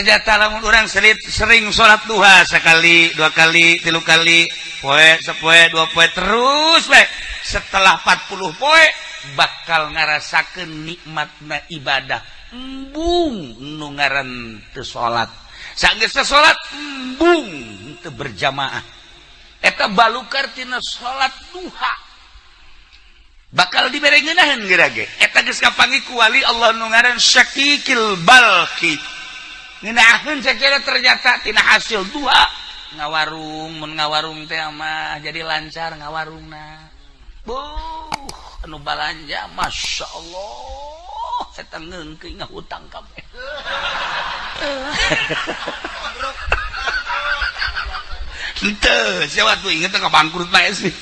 Ternyata lamun urang sering sholat duha sekali, dua kali, tilu kali, poe sepoe, dua poe, terus we. Setelah 40 poe bakal ngarasakeun nikmatna ibadah. Embung nu ngaran teu salat. Sanggeus salat embung teu berjamaah. Eta balukar tina salat duha. Bakal dibere ngeunaheun geura ge. Eta geus kapanggih ku wali Allah nu ngaran Syakikil Balki. Ngeunaheun sakira ternyata tina hasil duha ngawarung, mun ngawarung teh mah jadi lancar ngawarungna. Buh, anu balanja Masya Allah, eta ngeungkeun ngahutang kabeh. Henteu, siapa tuh inget ka bangkrut bae sih.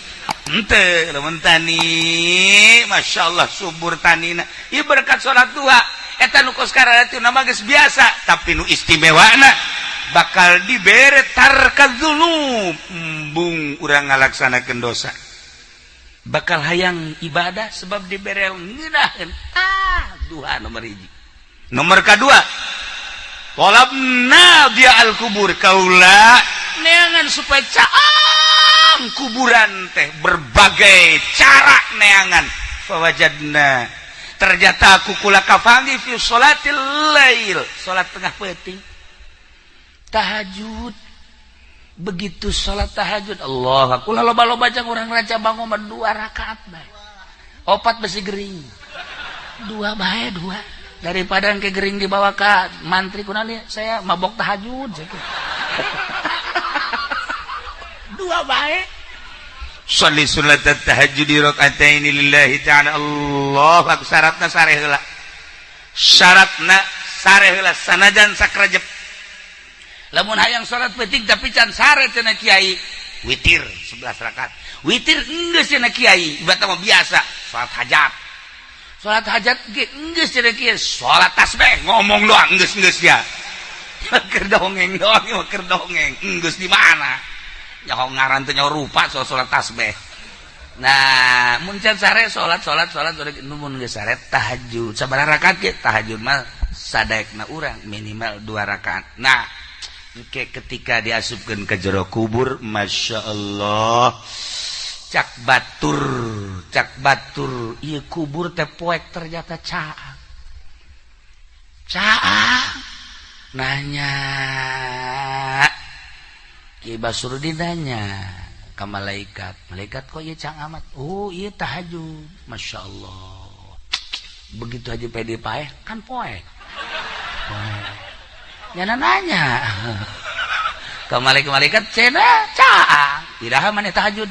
Henteu, lamun tani, Masya Allah subur tanina. Ieu berkat salat duha. Eta nu kos karatu nama geus biasa, tapi nu istimewana bakal dibere tarkadzunub, embung urang ngalaksanakeun dosa. Bakal hayang ibadah sebab dibere ngeunaheun. Ah, duha nomor hiji. Nomor kadua, talabna dia al kubur, kaula neangan supaya caang kuburan teh berbagai cara neangan. Fawajadna, ternyata aku kula kapanggih fi sholatil lail, salat tengah peuting, tahajud. Begitu salat tahajud, Allah, kula loba-loba jang urang Raja Bango mah 2 rakaat bae. Opat besi gering. 2 bae, 2. Daripada engke gering dibawa ka mantri kunaon saya mabok tahajud. 2 bae. Sholli sunat tahajud raka'ataini lillahi ta'ala. Allah akbar, syaratna sareh heula. Syaratna sareh heula sanajan sakrejep. Lamun hayang salat peuting tapi can sare cenah kiai, witir 11 rakaat. Witir enggeus cenah kiai, ibarat mah biasa salat hajat. Salat hajat ge enggeus cenah kiai, salat tasbih ngomong doang enggeus-enggeus ya. Keur dongeng doang, keur dongeng. Enggeus di mana? Nyaho ngaran teh nyaho rupa soal salat tasbih. Nah, mun can sare salat salat salat mun geus sare tahajud. Sabaraha rakaat ge tahajud mah sadaekna urang minimal 2 rakaat. Nah, ke ketika diasupkeun ke jero kubur, Masya Allah, cak batur ieu kubur teh poek ternyata caang caang. Nanya Ki Basrudin, nanya ke malaikat, malaikat kok ieu caang amat? Oh, ieu tahajud. Masya Allah, begitu aja pede paeh kan poek poek. Nyana nanya ke malaikat-malaikat cenah caang iraha maneh tahajud?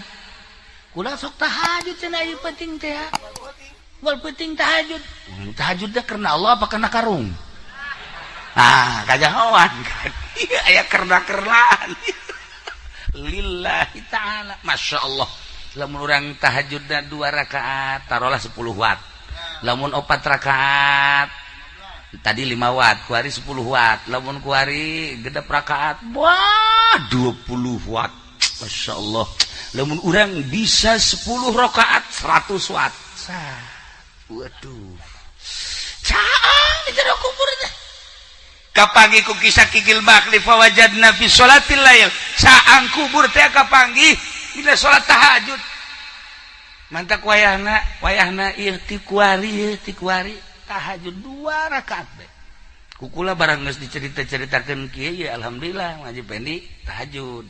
Kula sok tahajud cenah ieu penting teh wal penting tahajud. Tahajud teh karena Allah apa karena karung? Ah, kajahoan kan ieu aya kerna-kernaan lillahi ta'ala. Masya Allah, lamun urang tahajudna 2 rakaat taruhlah 10 watt, lamun 4 rakaat tadi 5 watt, kuari 10 watt, lamun kuari gedep rakaat wah 20 watt. Masya Allah, lamun urang bisa 10 rakaat 100 watt. Sah. Waduh, caang di jero kubur teh. Kapanggih ku kisah kikil bakli fawajadna fi sholatil lail, caang kubur teh kapanggih bila salat tahajud. Mantak wayahna wayahna ieu ti kuari ti kuari tahajud 2 rakaat bae. Kukula barang geus dicerita-ceritakeun kieu ya alhamdulillah ngaji pendi tahajud.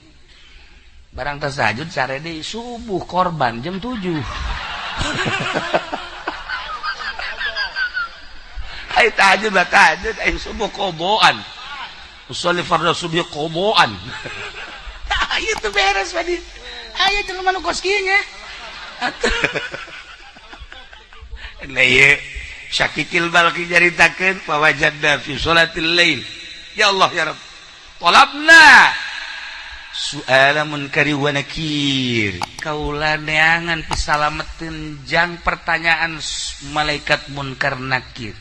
Barang tas tahajud sare deui subuh korban jam 7. Ai tahajud lah tahajud ai subuh koboan. Usolli fardhu subuh koboan. Tah ieu teh beres tadi. Aya jelema nu kos kieu nya. Atuh. Nah ieu Syakikil Balki nyaritakeun fawajadna fi sholatil lail. Ya Allah ya Rabb. Talabna su'ala munkari wa nakir. Kaula neangan pisalameteun jang pertanyaan malaikat munkar nakir.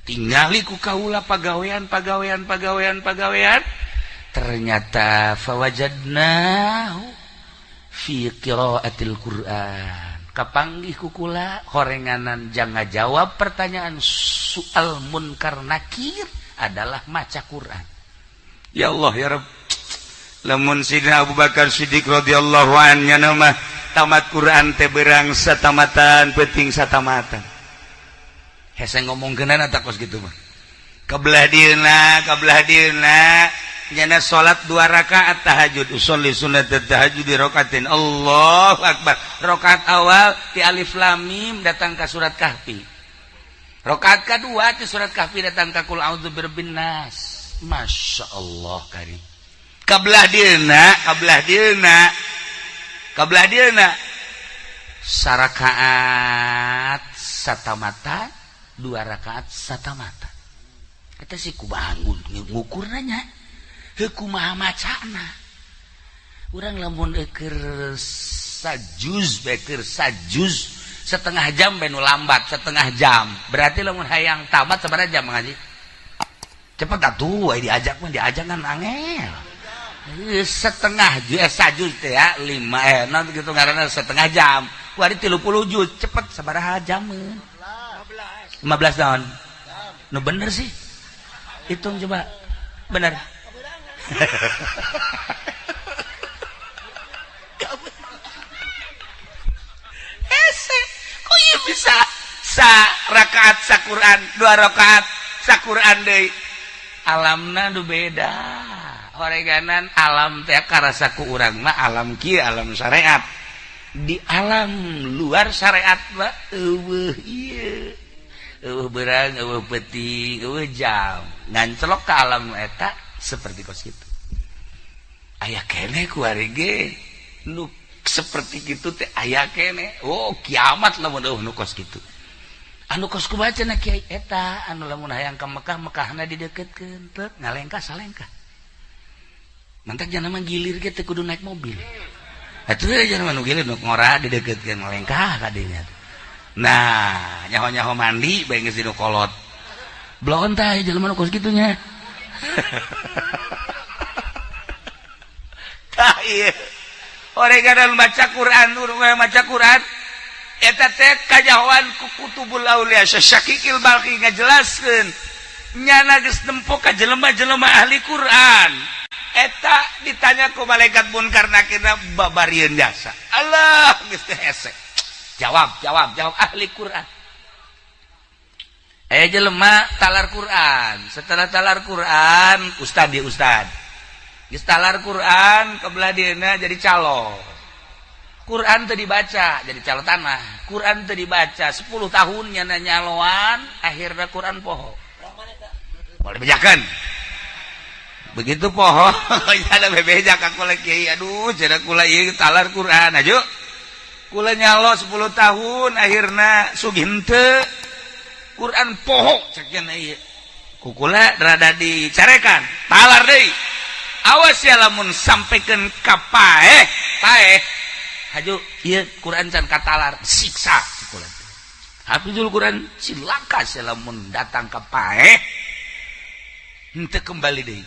Tingali ku kaula pagawean pagawean pagawean pagawean, ternyata fawajadnahu fi qiraatil Qur'an. Kapanggih kukula horenganan jangan jawab pertanyaan soal munkar nakir adalah maca Quran. Ya Allah ya Rabb. Lamun Sidina Abu Bakar Siddiq radhiyallahu anhu mah tamat Quran teh berang satamatan penting satamatan. Hese ngomongkeunana tak kos kitu mah. Kebelah dieuna, kebelah dieuna nyana salat 2 rakaat tahajud, usolli sunat tahajud di rakatin. Allahu akbar. Rakaat awal di alif lam mim datang ke surat Kahfi. Rakaat kedua di surat Kahfi datang ke kul a'udzu birabbin nas. Masya Allah karim. Kabelah dieuna, kabelah dieuna. Kabelah dieuna sarakaat satamata, 2 rakaat satamata. Kita sih kumaha ngukur nanya. Heuh kumaha macana. Urang lamun keur sajuz beker sajuz setengah jam bae nu lambat setengah jam. Berarti lamun hayang tamat sabaraha jam ngaji? Cepet atuh diajak mah diajak kan angel. Setengah juz sajuz teh ya 5 non gitu ngaranna setengah jam. Kuari 30 juz cepet sabaraha jam? 15 tahun. Nu bener sih. Hitung coba. Bener. Hese, kok ieu bisa sa rakaat sa Quran, 2 rakaat sa Quran deui. Alamna nu beda. Horeganan alam teh karasa ku urang mah alam kieu alam syariat. Di alam luar syariat mah eueuh ieu. Eueuh beurang, eueuh peuting, eueuh jam. Ngancelok ka alam eta seperti kos kitu. Aya keneh ku ari ge nu seperti kitu teh aya keneh. Oh, kiamat lamun eueuh nu kos kitu. Anu kos kumaha cenah kiai eta anu lamun hayang ka Mekah, Mekahna dideukeutkeun teu ngalengkah salengkah. Mantak jangan mah gilir ge teu kudu naik mobil. Atuh jangan mah nu gilir nu ngora dideukeutkeun ngalengkah ka dinya. Nah, nyaho-nyaho mandi bae geus dinu kolot. Bloon tah jelema nu kos kitu nya. Tah ieu. Oreganan baca Quran, maca Quran eta teh kajahoan ku kutubul aulia Syakikil Balki ngajelaskeun nyana geus nempo ka jelema-jelema ahli Quran. Eta ditanya ku malaikat munkar nakirna babarieun jasa. Allah geus teh hese. Jawab, jawab, jawab ahli Quran. Jelema talar Quran. Setelah talar Quran, ustad dia ustad. Geus talar Quran kebelah dieuna jadi calo. Quran teu dibaca jadi calo tanah. Quran teu dibaca 10 tahun nyana nyaloan, akhirnya Quran poho. Boleh bejakeun. Begitu poho, ada bebeja ka kula kiai, aduh cenah kula ieu talar Quran aju. Kula nyalo 10 tahun akhirna sugih henteu. Quran poho cek cenah ieu. Ku kula rada dicarekan, talar deui. Awas ya lamun sampaikan ka paeh, paeh. Haju ieu Quran can katalar, siksa si kula. Hafizul Quran cilaka sia lamun datang ka paeh. Henteu kembali deui.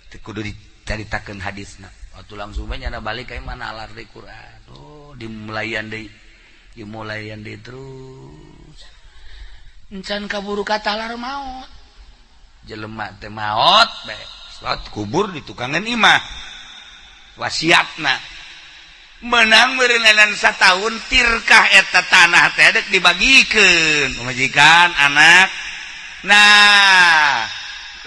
Teu kudu dicaritakeun hadisna. Waktu langsung bae nyana balik ka mana alar deui Quran. Oh, dimulayan deui. Dimulayan deui terus. Encan kaburu katalar maot. Jelema teh maot bae. Salat kubur di tukangan imah. Wasiatna menang meureunan satahun tirkah eta tanah teh dek dibagikeun pamajikan anak. Nah,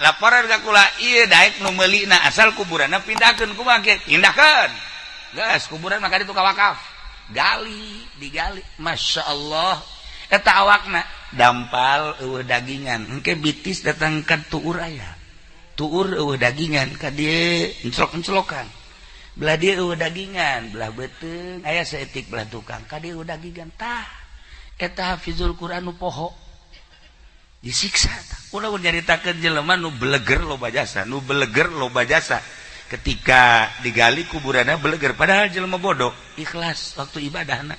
laporan ka kula ieu daek nu meulina asal kuburanna pindahkeun kumaha ge pindahkeun. Geus kuburan maka ditu ka wakaf. Gali, digali. Masya Allah. Eta awakna dampal eueuh dagingan. Engke bitis datang ka tuur aya. Tuur eueuh dagingan ka dieu enclok-enclokan. Belah dieu eueuh dagingan, belah beuteung aya saeutik belah tukang ka dieu eueuh dagingan. Tah eta hafizul Quran nu poho. Disiksa tah. Ulah nyaritakeun jelema nu beleger loba jasa, nu beleger loba jasa. Ketika digali kuburanna beleger padahal jelema bodoh, ikhlas waktu ibadahna.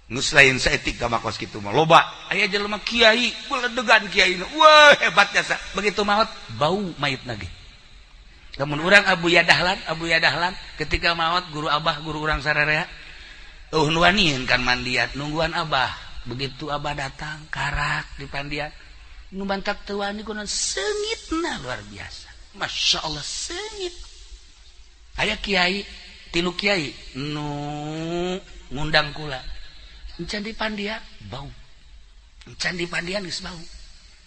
Nus lain saeutik ka makos kitu mah loba. Aya jelema kiai, beledegan kiai. Wah, hebat jasa. Begitu maot bau mayitna ge. Lamun urang Abu Yadahlan ketika maot guru abah guru urang sararea eueuh nu wanian kan mandian nungguan abah. Begitu abah datang karak di pandian nu bantak teu wani kunaon seungitna luar biasa. Masya Allah seungit. Aya kiai, tilu kiai nu ngundang kula. Encan dipandian bau. Encan dipandian geus bau.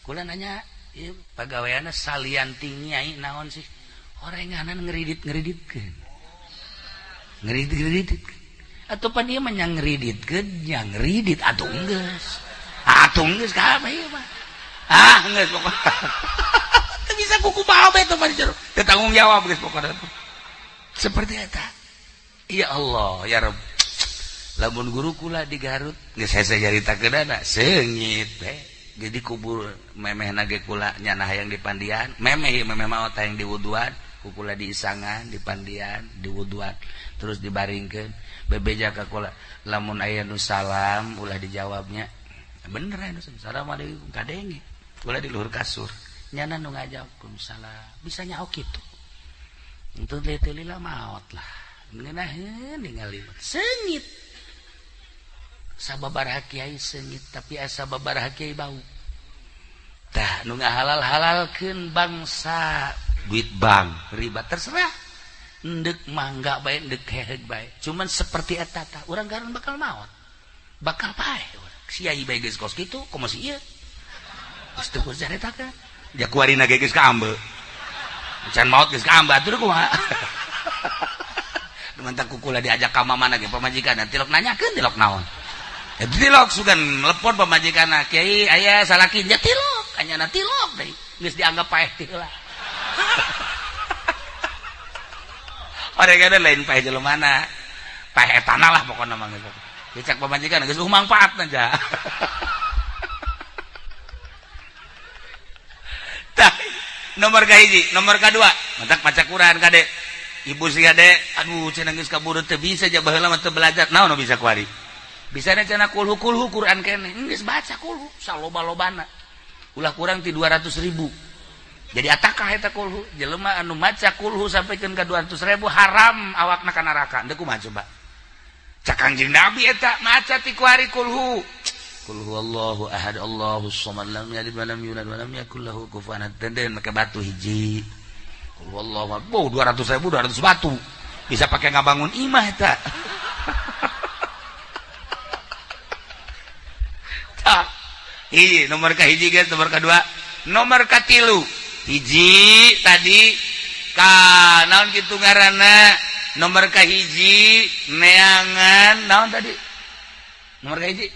Kula nanya, ieu pagaweanna salian ti nyai naon sih? Orenganan ngeridit-ngeriditkeun. Ngeridit-ngeriditkeun. Atuh pan ieu mah nya ngeriditkeun, nya ngeridit atuh geus. Atuh geus kabeh ieu mah. Ah, geus pokona. Teu bisa kuku bae teh mah jero. Teu tanggung jawab geus pokona. Seperti eta. Ya Allah, ya Rabb. Lamun guru kula di Garut geus hese nyaritakeunana seungit teh. Jadi kubur memehna ge kula nyana hayang dipandian, memeh memeh maot hayang diwuduan, ku kula diisangan, dipandian, diwuduan, terus dibaringkeun. Bebeja ka kula, lamun aya nu salam ulah dijawabnya. Bener aya nu assalamualaikum kadenge. Kula di luhur kasur. Nyana nu ngajawab salam. Bisa nyaho kitu. Entu teh lila maot lah. Ngeunaheun ningali seungit. Sababaraha kiai seungit tapi asa babaraha kiai bau. Tah nu ngahalal-halalkeun bangsa duit bank riba terserah. Endek mangga bae endek heheug bae. Cuman seperti eta tah urang garun bakal maot. Bakal paeh urang. Si kiai bae geus kos kitu komo si ieu. Geus teu kudu caritakeun. Ja kuarina ge geus kaambe. Can maot geus kaambe atuh kumaha. Mantak kukula diajak ka mamana ge pamajikan tilok nanyakeun tilok naon. Tilok sugan telepon pamajikan kiai aya salaki nya tilok anyana tilok deui geus dianggap paeh teh heula. Orangna lain paeh jelemana. Paeh etana lah pokona mah geus. Dicak pamajikan geus mangfaatna ja. Tah nomor kahiji, nomor kadua, mantak maca Quran kade. Ibu sih kade, aduh cenah geus kaburu teu bisa ja baheula mah teu belajar. Naon nu bisa kuari? Bisa cenah kulhu kulhu Quran kene geus baca kulhu saloba-lobana. Ulah kurang ti 200.000. Jadi atakah eta kulhu? Jelema anu maca kulhu sampikeun ka 200.000 haram awakna ka neraka. Deuk kumaha coba? Cak Kangjeng Nabi eta maca ti kuari kulhu. Qul huwallahu ahad Allahus samad lam yalid wa lam yulad wa lam yakul lahu kufuwan ahad. Den make batu hiji. Qul huwallahu ahad. Boh 200.000 200 batu. Bisa pakai ngabangun imah eta. Hiji nomor ka hiji guys, nomor kedua, nomor katilu. Hiji tadi ka naon kitu ngaranna? Nomor ka hiji neangan naon tadi? Nomor ka hiji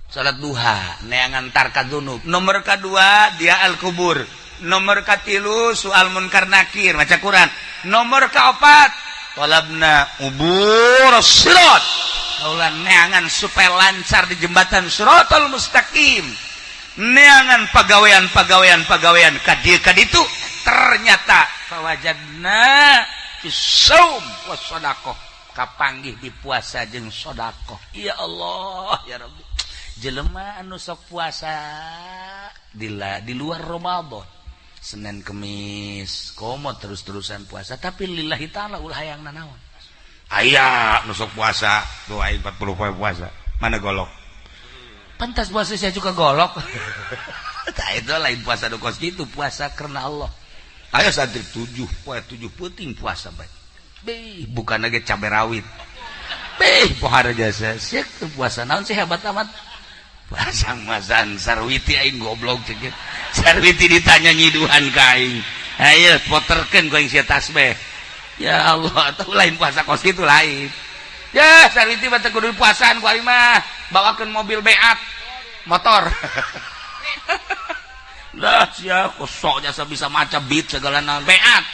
salat duha, neangan tarka dzunub. Nomor kedua dia al kubur. Nomor katilu soal munkar nakir maca Quran. Nomor kaopat talabna ubur sirat. Kaulah neangan supaya lancar di jembatan siratal mustaqim. Neangan pagawean kadieu kaditu ternyata fawajadna fi shaum was sadaqah kapanggih di puasa jeung sedekah. Ya Allah ya Rabbi. Jelema anu sok puasa di luar Ramadan Senin Kemis komo terus-terusan puasa tapi lillahi ta'ala ulah hayang nanaon. Aya nu sok puasa doa 40 poe puasa mana golok pantas puasa saya juga golok. Tah itu lain puasa nu kos kitu, puasa karena Allah. Ayo santri 7 poe 7 peuting puasa bae. Beh bukan lagi cabe rawit. Beh pohara jasa sia puasa naon sih hebat amat. Puasa masan sarwiti aing goblok ceuk. Sarwiti ditanya nyiduhan ka aing. Ayo poterkeun ku aing sia tasbih. Ya Allah, atau lain puasa kos kitu lain. Ya, sarwiti mah teu kudu puasaan ku aing mah. Bawakeun mobil beat, motor. Lah sia kosok jasa bisa maca beat segala naon beat.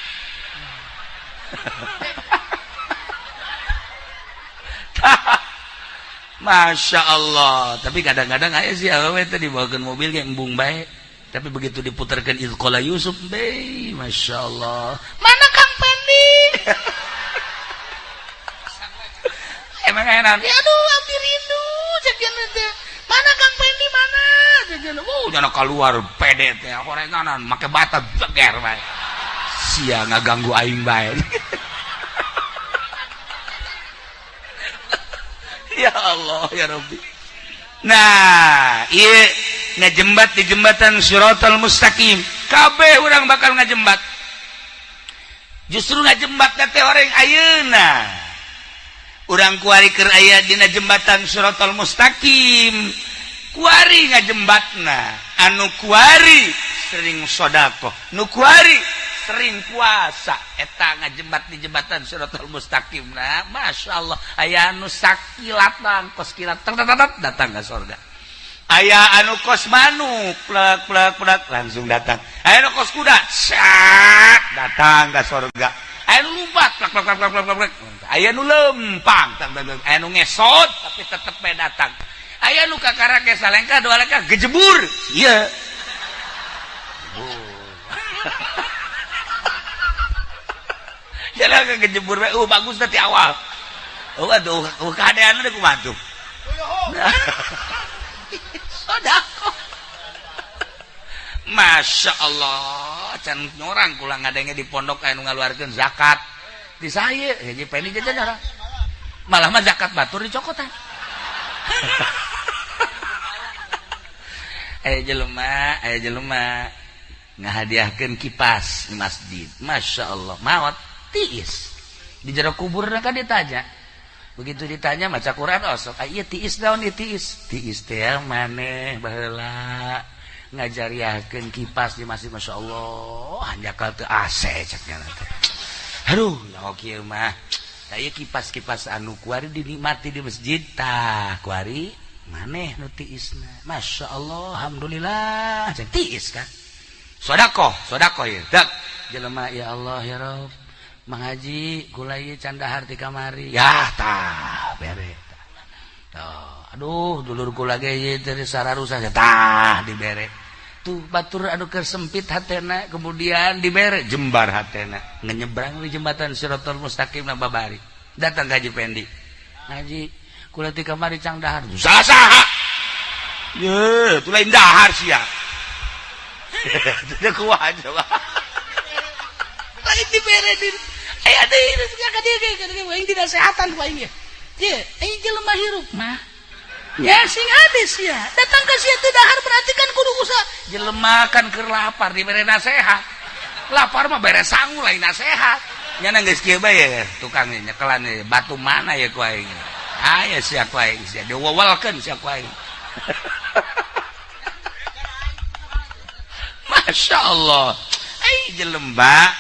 Masya Allah. Tapi kadang-kadang aya sih awewe teh dibawakeun mobil ge embung bae. Tapi begitu diputarkan Izqala Yusuf, be, Masya Allah. Mana Kang Pendi? Emang enak. Ya aduh, abdi rindu jajan teh. Mana Kang Pendi mana? Jajan. Oh, jangan keluar pede teh horenganan make bata jeger bae. Sia ngaganggu aing bae. Ya Allah ya Rabbi. Nah, ieu ngajembat di jembatan Siratal Mustaqim. Kabeh urang bakal ngajembat. Justru ngajembat teh orang ayeuna. Urang kuari keur aya dina jembatan Shiratal Mustaqim. Kuari ngajembatna, anu kuari sering sodakoh, nu kuari sering puasa, eta ngajembat di jembatan Shiratal Mustaqim. Nah, Masya Allah, aya anu sakilatan kos kilat datang ke surga. Aya anu kos manuk plek plek plek langsung datang. Aya anu kos kuda sak datang ke surga. Aya anu lompat plek plek plek plek plek. Aya anu lempang, aya anu ngesot tapi tetep bae datang. Aya nu kakara ge salengkah dua lengkah gejebur. Ieu. Jalan ke gejebur bae, bagus tadi awal. Oh aduh, kadean deui kumaha tuh. Sodakoh. Masya Allah, can nyorang kula ngadenge di pondok aya nu ngaluarkeun zakat. Di saya, Haji Pendi jajan orang. Malah mah zakat batur dicokotan. Aya jelema ngahadiahkeun kipas di masjid. Masya Allah, maot tiis. Di jero kuburna kan ditanya. Begitu ditanya maca Quran osok, oh, iya tiis daun ieu tiis. Tiis teh maneh baheula ngajariahkeun kipas di masjid. Masya Allah, hanjakal teu AC ceknya teh. Aduh, nyaho kieu mah. Tah ieu kipas-kipas anu kuari dinikmati di masjid tah kuari maneh nu tiisna. Masya Allah, alhamdulillah cek tiis kan. Sodakoh, sodakoh ieu. Dak jelema ya Allah ya Rabb. Mang Haji kula ieu can dahar ti kamari. Ya tah bere. Tuh, aduh dulur kula ge ieu teh sararusa tah dibere. Tuh batur anu keur sempit hatena kemudian dibere jembar hatena. Ngenyebrang di jembatan Shiratal Mustaqim na babari. Datang ka Haji Pendi. Haji kula ti kamari cang dahar. Salah saha? Ye, tu lain dahar sia. Teu kuat coba. Lain dibere di aya deui ka dieu ge aing dinasehatan ku aing ye. Ye, aing jelema hirup mah. Ya sing ades ya. Datang ka sia teu dahar berarti kan kudu usaha. Jelema kan keur lapar dibere nasehat. Lapar mah bere sangu lain nasehat. Nyana geus kieu bae ya tukang nyekelan batu mana ya ku aing. Aya sia ku aing sia diwewelkeun sia ku aing. Masya Allah. Ai jelema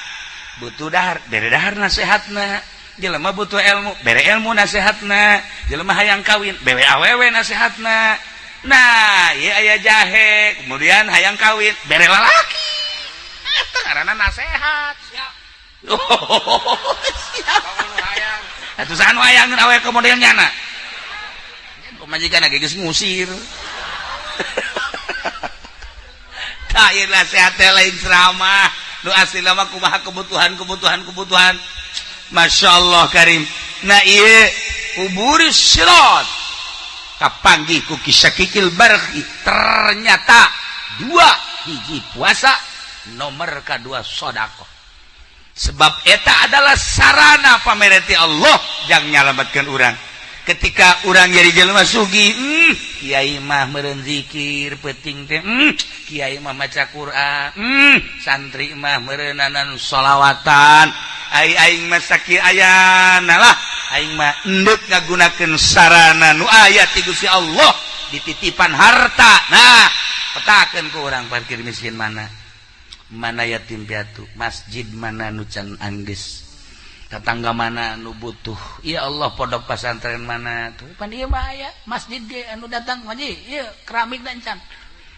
butuh dahar, bere dahar nasehatna. Jelema butuh ilmu, bere ilmu nasehatna. Jelema hayang kawin, bere awewe nasehatna. Nah, ieu aya jahe, kemudian hayang kawin, bere lalaki. Eta ngaranna nasehat. Siap. Oh, siap. Atuh saha nu hayang awewe kemudian nyana? Pamajikan ge geus ngusir. Tah ieu nasehat teh lain ceramah. Nu asli mah kumaha kebutuhan. Masya Allah karim. Nah ieu uburis sirat kapanggih ku kisakikil barqi. Ternyata dua hiji puasa, nomor kedua sodakoh. Sebab eta adalah sarana pamereti Allah jang nyalamatkeun urang. Ketika urang jadi jelema sugih, kiai mah meureun zikir peuting teh, kiai mah maca Quran, santri mah meureunanan sholawatan. Ai aing mah sakieu ayana lah, aing mah endek ngagunakeun sarana nu aya ti Gusti Allah dititipan harta. Nah, petakeun ku urang parkir miskin mana? Mana yatim piatu, masjid mana nu can anggeus, tetangga mana nu butuh. Ya Allah, pondok pesantren mana tuh pan ieu mah aya masjid ge anu datang haji ieu keramik dan can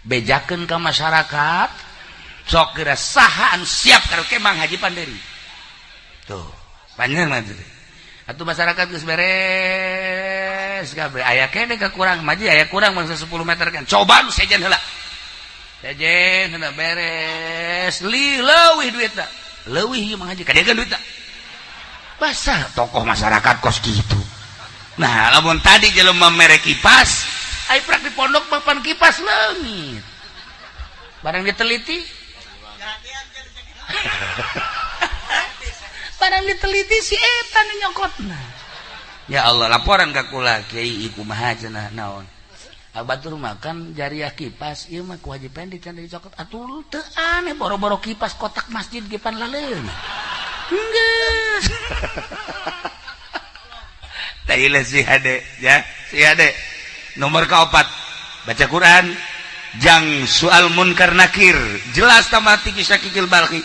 bejakeun ka masyarakat. Sok geura saha anu siap karaoke Mang Haji Panderi tuh panjang mah atuh masyarakat geus beres kabeh aya keneh kakurang maji aya kurang mangsa 10 meter kan coba nu sejen heula sejen heula beres li leuwih duitna leuwih ieu Mang Haji kadegan duitna. Basah tokoh masyarakat kos gitu. Nah, lamun tadi jelema mere kipas, ai prak di pondok papan kipas leungit. Barang diteliti. Barang diteliti si eta nu nyokotna. Ya Allah, laporan ka kula kiai kumaha cenah naon. Batur makan jariah kipas ieu mah ku Haji Pendi can dicokot atuh teu aneh boro-boro kipas kotak masjid ge pan laleun geus. Tah si hade ya, si hade nomor kaopat baca Quran jang soal munkar nakir jelas tamati kisah kikil balki.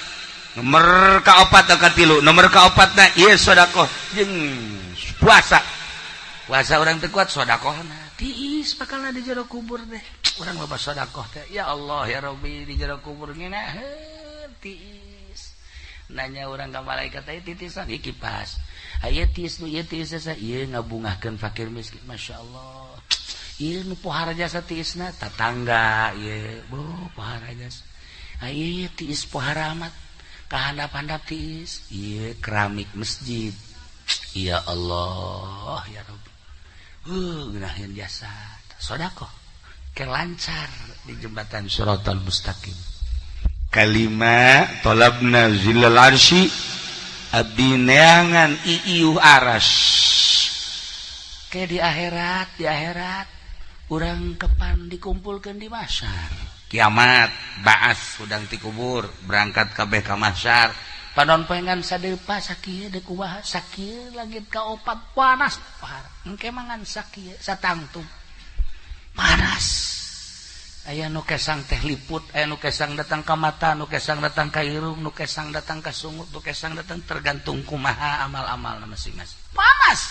Nomor kaopat atau katilu, nomor kaopat na ieu sodakoh jeung puasa. Puasa orang teu kuat, sodakohna tiis bakal di jero kubur deh. Urang loba sodakoh teh, ya Allah ya Rabbi, di jero kubur ngeunaheun tiis. Nanya urang ka malaikat teh, titisan ieu kipas aya tiis nu ieu tiis ieu ngabungahkeun fakir miskin, Masya Allah, ieu nu pohara jasa tiisna tatangga ieu bo pohara jasa ieu tiis pohara amat kahandap-handap tiis ieu keramik masjid, ya Allah ya Rabbi, ngeunaheun jasa sodakoh ke lancar di jembatan Shiratal Mustaqim. Kalima talabna zillal arsy, abdi neangan iiuh aras ke di akhirat. Di akhirat urang kepan dikumpulkan di mahsyar kiamat, baas udang ti kubur berangkat kabeh ka mahsyar. Panon poe ngan sadepa sakieu deuk kumaha sakieu langit kaopat panas parah. Engke mangan sakieu satangtung panas. Aya nu kesang teh liput, aya nu kesang datang ka mata, nu kesang datang ka irung, nu kesang datang ka sungut, nu kesang datang tergantung kumaha amal-amal masing-masing. Panas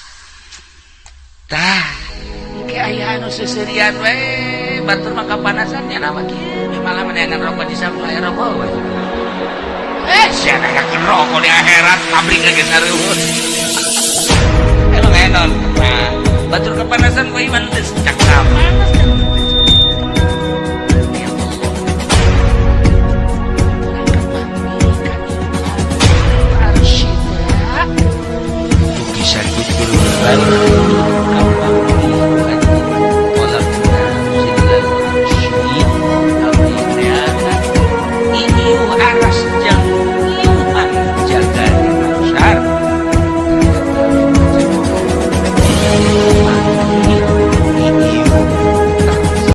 tah engke aya anu seuseurian we batur mah kapanasan nya nama kieu malah meneangan rokok di sampul aya rokok we. Eh, sia dayakeun rokok di akhirat pabrik ge sareueun. Emang enon. Nah, batur kepanasan ku iman teh cak panas kan. Ya Allah. Urang kapanggih ka Arsyida. Lukisan itu.